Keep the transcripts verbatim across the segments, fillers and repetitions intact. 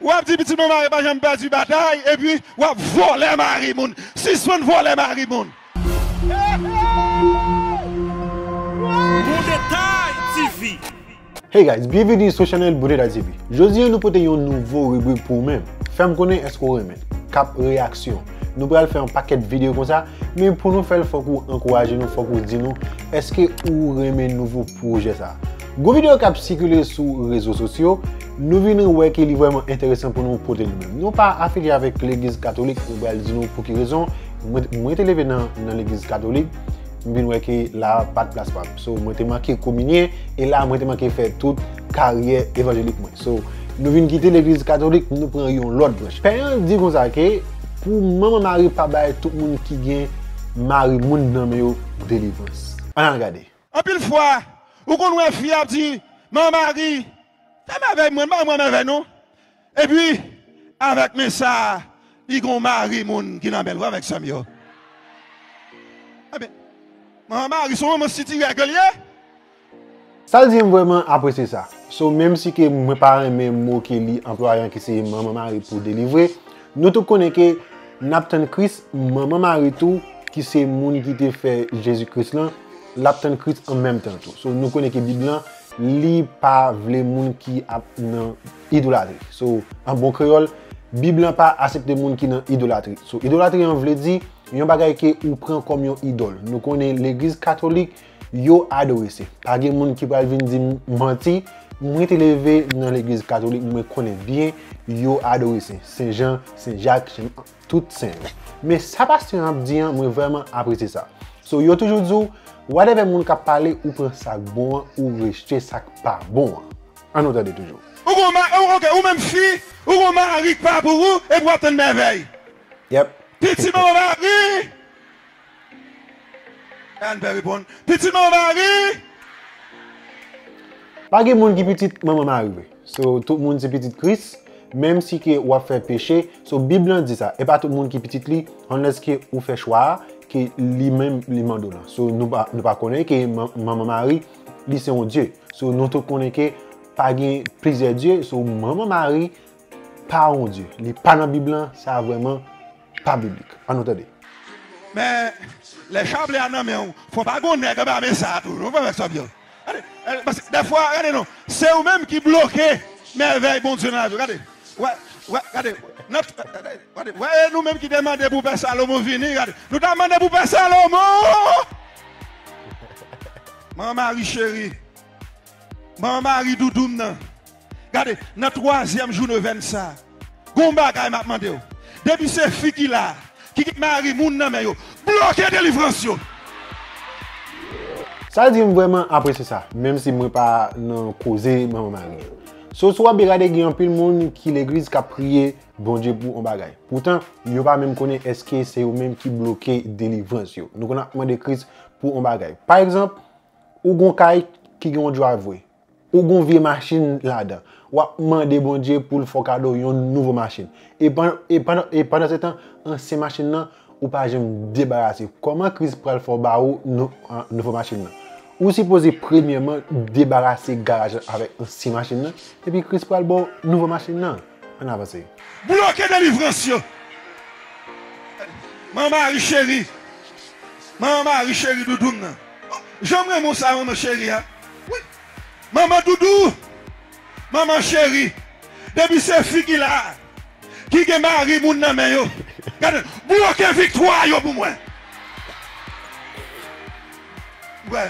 W ap di pitit manman mari pa janm pèdi batay, epi w ap vòlè mari moun. Sispann vòlè mari moun. Boudetay T V. Hey guys, byenveni sou chanèl Boudetay T V. Jodi a nou pote yon nouvo ribrik pou ou menm. Fè m konnen èske w renmen l. K ap reyaksyon. Nou pral fè yon pakèt videyo konsa, men pou nou fè l fòk ou ankouraje nou, fòk ou di nou èske ou renmen nouvo pwojè sa. Gon videyo k ap sikile sou rezo sosyo, nou vin wè ke li vrèman enteresan pou nou pote l nou menm. Nou pa afilye avèk legliz katolik, nou pral di nou pou ki rezon. Mwen, mwen te leve nan, nan legliz katolik, m vin wè ke la pa t plas pa m. So, mwen te manke kominye, e la mwen te manke fè tout karyè evanjelik mwen. So, nou vin kite legliz katolik, nou pran yon lòt branch. Pè an di konsa ke pou manman mari pa bay tout moun ki gen mari moun nan men yo delivrans. Ann al gade. Anpil fwa, ou konn wè fi ap di, manman mari, fè mèvèy mwen, pa mwen mèvèy non. Epi, avèk men sa, li gon mari moun ki nan men l, wi, avèk sè m yo. Ebyen, manman mari, se yon manman sitirè ke l ye. Sa l di m vrèman apresye sa. So, menm si ke mwen pa renmen mo ke li anplwaye an ki se manman mari pou delivre, nou tout konnen ke n ap tann Kris, manman mari tou, ki se moun ki te fè Jezi Kris lan, l ap tann Kris an menm tan tou. So, nou konnen ke Bib lan, li pa vle moun ki ap nan idolatri. So, an bon kreyòl, Bib lan pa aksepte moun ki nan idolatri. So, idolatri an vle di yon bagay ke ou pran kòm yon idòl. Nou konnen legliz katolik, yo adore sen. Pa gen moun ki pral vin di m manti, mwen te leve nan legliz katolik, mwen konnen byen, yo adore sen. Sen Jan, Sen Jak, Sen, tout sen yo. Men sa pastè an ap di an, mwen vrèman apresye sa. So, yo toujou di w, whatever moun k ap pale, ou pran sa k bon an, ou rejte sa k pa bon an. Ann nou tande toujou. Ou gon ma-, ou, ok, ou menm fi, ou gon mari k pa pou ou, epi w ap tann mèvèy. Yep. Pitit manman mari. Ann fè reponn. Pitit manman mari. Pa gen moun ki pitit manman mari vre. So, tout moun se pitit Kris, menm si ke w ap fè peche. So, Bib lan di sa. E pa tout moun ki pitit li, unless ke ou fè chwa a, ke li menm li mande w lan. So, nou pa, nou pa konnen ke man-, manman mari, li se yon Dye. So, nou tout konnen ke pa gen plizyè Dye. So, manman mari, pa yon Dye. Li pa nan Bib lan, sa vrèman pa biblik. Ann nou tande. Men, lè chaplè a nan men w, fò pa gon nèg anba men sa a tou, non, frè m ak sè m yo. Gade, eh, paske dèfwa, gade non, se ou menm ki bloke mèvèy Bondye nan lavi w. Gade, wè, wè, gade, nan, gade, wè, e nou menm ki te mande pou Pè Salomon vini, gade, nou t ap mande pou Pè Salomon! Manman Mari cheri, manman Mari doudou m nan. Gade, nan twazyèm jou novèm sa, gon bagay m ap mande w. Depi se fi ki la, ki gen mari moun nan men yo, bloke delivrans yo. Sa di m vrèman apresye sa, menm si mwen pa nan koze manman Mari an. So, si w ap byen gade, gen anpil moun ki legliz k ap priye Bondye pou yon bagay. Poutan, yo pa menm konnen èske se yo menm ki bloke delivrans yo. Nou konn ap mande Kris pou yon bagay. Pa egzanp, ou gon kay ki gen yon driveway. Ou gon vye machin ladan. W ap mande Bondye pou l fè w kado yon nouvo machin. E pandan, e pandan, e pandan se tan, ansyen machin nan, ou pa janm debarase. Kòman Kris pral fè w ba ou nou-, an, nouvo machin nan? Ou sipoze premyèman debarase garaj la avèk ansyen machin nan, epi Kris pral ba w nouvo machin nan. Ann avanse. Bloke delivrans yo. Manman Mari cheri. Manman Mari cheri doudou m nan. Oh, jan m renmen w sa, manman cheri a. Wi. Manman doudou. Manman cheri. Depi se fi ki la, ki gen mari moun nan men yo. Gade, bloke viktwa yo pou mwen. Wè.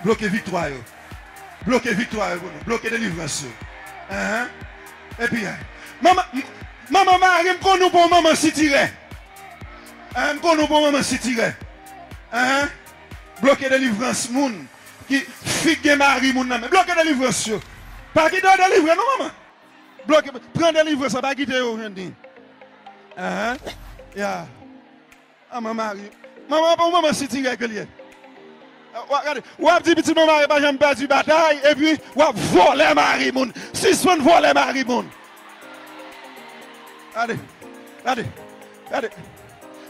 Bloke viktwa yo. Bloke viktwa yo pou nou. Bloke delivrans yo. Enhen. Epi, manman, m-, manman Mari, m konn ou pa yon manman sitirè. Enhen, m konn ou pa yon manman sitirè. Enhen. Bloke delivrans moun ki fi k gen mari moun nan men. Bloke delivrans yo. Pa kite yo delivre non, manman. Bloke, pran delivrans la, pa kite yo jwenn li. Enhen. Ya. Manman Mari. Manman pa yon manman sitirè ke l ye. W ap gade, w ap di pitit manman Mari pa janm pèdi batay, epi w ap vòlè mari moun. Sispann vòlè mari moun. Gade, gade, gade.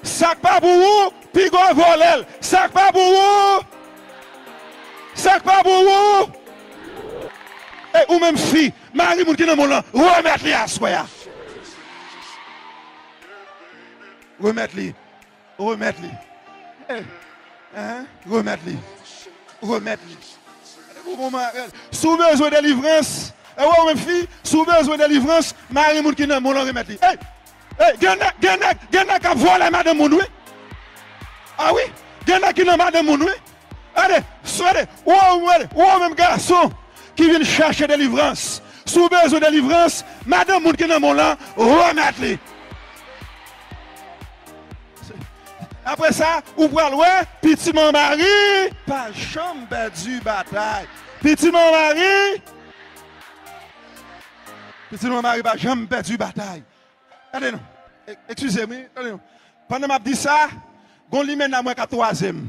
Sa k pa pou ou, piga w vòlè l. Sa k pa pou ou, sa k pa pou ou. Ey, ou menm fi, mari moun ki nan men w lan, remèt li aswè a. Remèt li. Remèt li. Ey, hein, remèt li. Remèt li. Si w bezwen delivrans, e wè ou menm fi, si w bezwen delivrans, mari moun ki nan men w lan remèt li. Ey, ey, gen nèg, gen nèg, gen nèg k ap vòlè madanm moun, wi. A wi, gen nèg ki nan madanm moun, wi. Gade, swete, ou, ou, ou menm gason ki vin chache delivrans. Si w bezwen delivrans, madanm moun ki nan men w lan, remèt li. Apre sa, ou pral wè, pitit manmari pa janm pèdi batay. Pitit manmari, pitit manmari pa janm pèdi batay. Tande non. E- Eskize m, wi. Tande non. Pandan m ap di sa, gon limena mwen k ap twaze m.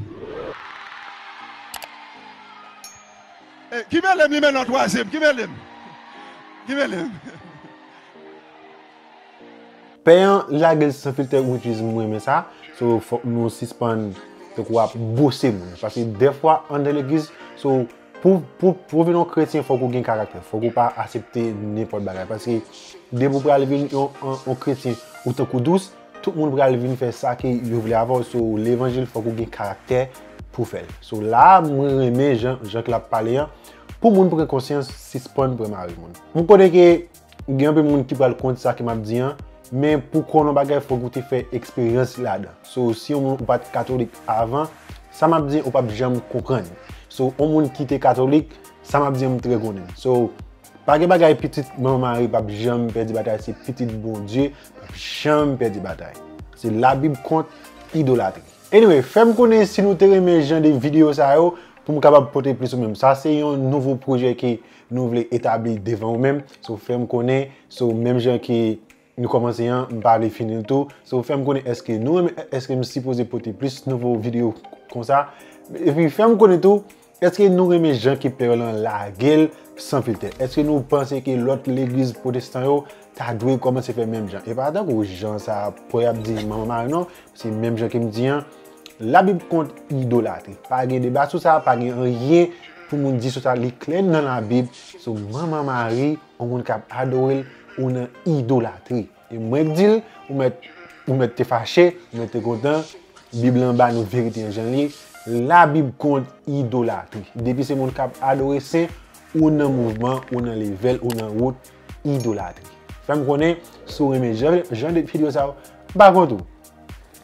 E, ki mele m limena twaze m? Ki mele m? Ki mele m? Pè an lage l san filtè, wi, twiz, m renmen sa. So, fòk nou sispann tankou ap bwose moun. Paske dèfwa, anndan legliz, so, pou, pou, pou w vin yon kretyen, fòk ou gen karaktè. Fòk ou pa aksepte nenpòt bagay. Paske depi w pral vin yon, yon, yon kretyen, ou tankou dous, tout moun pral vin fè sa ke yo vle avè w. So, levanjil, fòk ou gen karaktè pou w fè l. So, la a, mwen renmen jan, jan ke l ap pale an. Pou moun pran konsyans, sispann pran mari moun. M konnen ke gen anpil moun ki pral kont sa ke m ap di an, men pou w konnen yon bagay, fòk ou te fè eksperyans ladan. So, si yon moun ou pa t katolik avan, sa m ap di an, ou p ap janm konprann. So, yon moun ki te katolik, sa m ap di an, m trè konnen. So, pa gen bagay pitit manman mari p ap janm pèdi batay, se pitit Bondye p ap janm pèdi batay. Se Labib kont idolatri. Anyway, fè m konnen si nou te renmen jan de videyo sa yo, pou m kapab pote plis ou menm. Sa se yon nouvo pwojè ke nou vle etabli devan ou menm. So, fè m konnen, so, menm jan ke nou kòmanse an, m pa vle fini l tou. So, fè m konnen èske nou renmen, èske m sipoze pote plis nouvo videyo konsa. Epi, fè m konnen tou, èske nou renmen jan ke pè lan lage l san filtè? Èske nou panse ke lòt legliz pwotestan yo ta dwe kòmanse fè menm jan? E pa tankou jan sa pwè ap di manman mari non, se menm jan ke m di an, Labib kont idolatri. Pa gen deba sou sa, pa gen anyen pou moun di sou sa, li klè nan Labib. So, manman mari, yon moun k ap adore l, ou nan idolatri. E mwen k di l, ou mèt, ou mèt te fache, ou mèt te kontan. Bib lan ba nou verite an jan l ye. Labib kont idolatri. Depi se moun k ap adore sen, ou nan mouvman, ou nan level, ou nan wout idolatri. Fè m konnen si w renmen jan, jan de videyo sa yo. M pa kont ou.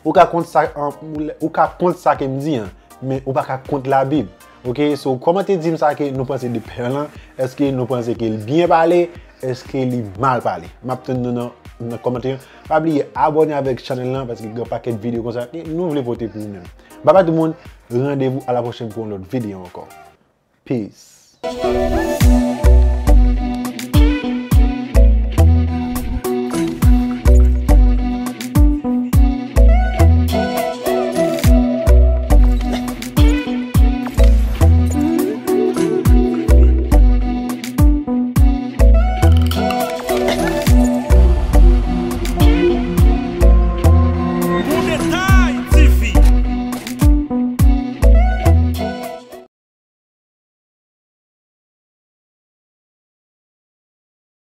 Ou ka kont sa, an, ou ka kont sa ke m di an, men ou pa ka kont Labib. Oke, so, kòmante di m sa ke nou panse de pè lan. Èske nou panse ke l byen pale? Èske li mal pale? M ap tann nou nan, nan kòmantè an. Pa bliye abòne avèk chanèl lan, paske gen pakèt videyo konsa ke nou vle pote pou ou menm. Babay tout moun, randevou a la pwochèn pou yon lòt videyo ankò. Peace.